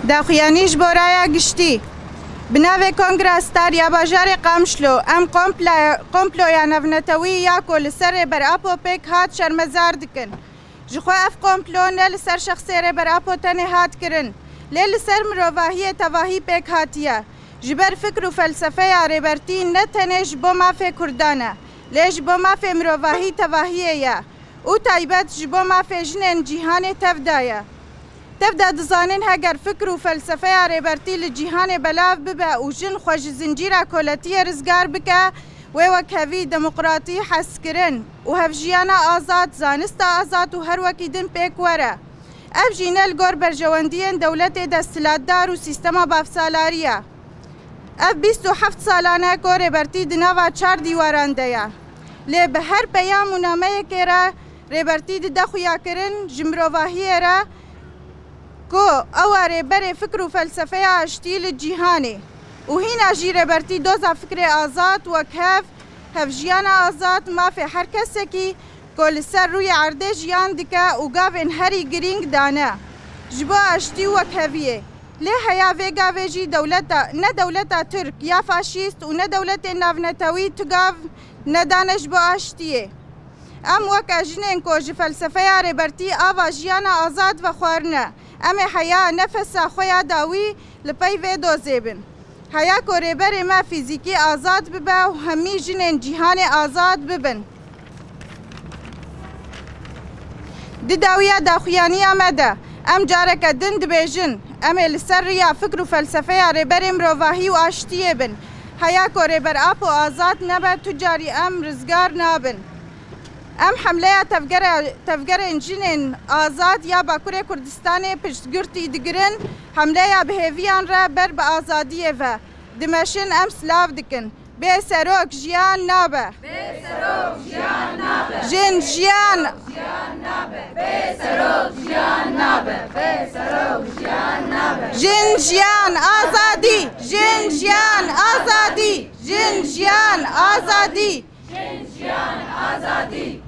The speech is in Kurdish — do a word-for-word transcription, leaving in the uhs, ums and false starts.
Daxuyanî ji bo raya giştî. Bi navê Kongra Star ya bajarê Qamişlo, em kompla-, komploya navnetewî ya ku li ser Rêber Apo pêk hat şermezar dikin. Ji xwe ev komplo ne li ser şexsê Rêber Apo tenê hat kirin, lê li ser mirovahiyê tevahî pêk hatiye. Ji ber fikr û felsefeya Rêbertî ne tenê ji bo mafê Kurdan e, lê ji bo mafê mirovahî tevahiyê ye û taybet ji bo mafê jinên cîhanê tev de ye. Tev de dizanin heger fikr û felsefeya Rêbertî li cîhanê belav bibe û jin xwe ji zincîra koletiyê rizgar bike, wê wekhevî demokratî, hezkirin û hevjiyana azad, zanista azad û her wekî din pêk were. Ev jî ne li gor berjewendiyên dewletê desthilatdar û sîstema bavsalarî ye. Ev bîst û heft salan e ku Rêbertî di nava çar dîwaran de ye. Lê bi her peyam û nameyekê re Rêbertî dide xuyakirin ji mirovahiyê re ku ew e rêberê fikr û felsefeya aştî li cîhanê û hîna jî Rêbertî doza fikrê azad, wekhev, hevjiyana azad, mafê her kesekî ku li ser rûyê erdê jiyan dike û gavên herî girîng dane ji bo aştî û wekheviyê. Lê heya vê gavê jî dewleta, ne dewleta Tirk ya faşîst û ne dewletên navnetewî tu gav nedane ji bo aştiyê. Em weke jinên ku ji felsefeya Rêbertî ava jiyana azad vexwarine, em ê heya nefesa xwe ya dawî li pey vê dozê bin. Heya ku Rêberê me fîzîkî azad bibe û hemî jinên cîhanê azad bibin. Di dawiya daxuyaniya me de em careke din dibêjin, em ê li ser riya fikr û felsefeya Rêberê Mirovahî û Aştiyê bin. Heya ku Rêber Apo azad nebe, tu carî em rizgar nabin. Em hemleya tevgere-, tevgerên jinên azad ya Bakurê Kurdistanê piştgirtî digirin, hemleya bi hêviyan re ber bi azadiyê ve dimeşin, em silav dikin. Bê serok jiyan nabe. Bê serok jiyan nabe. Jin jiyan. Jiyan nabe. Bê serok jiyan nabe. Bê serok jiyan nabe. Jin jiyan azadî. Jin jiyan azadî. Jin jiyan azadî. Jin jiyan azadî.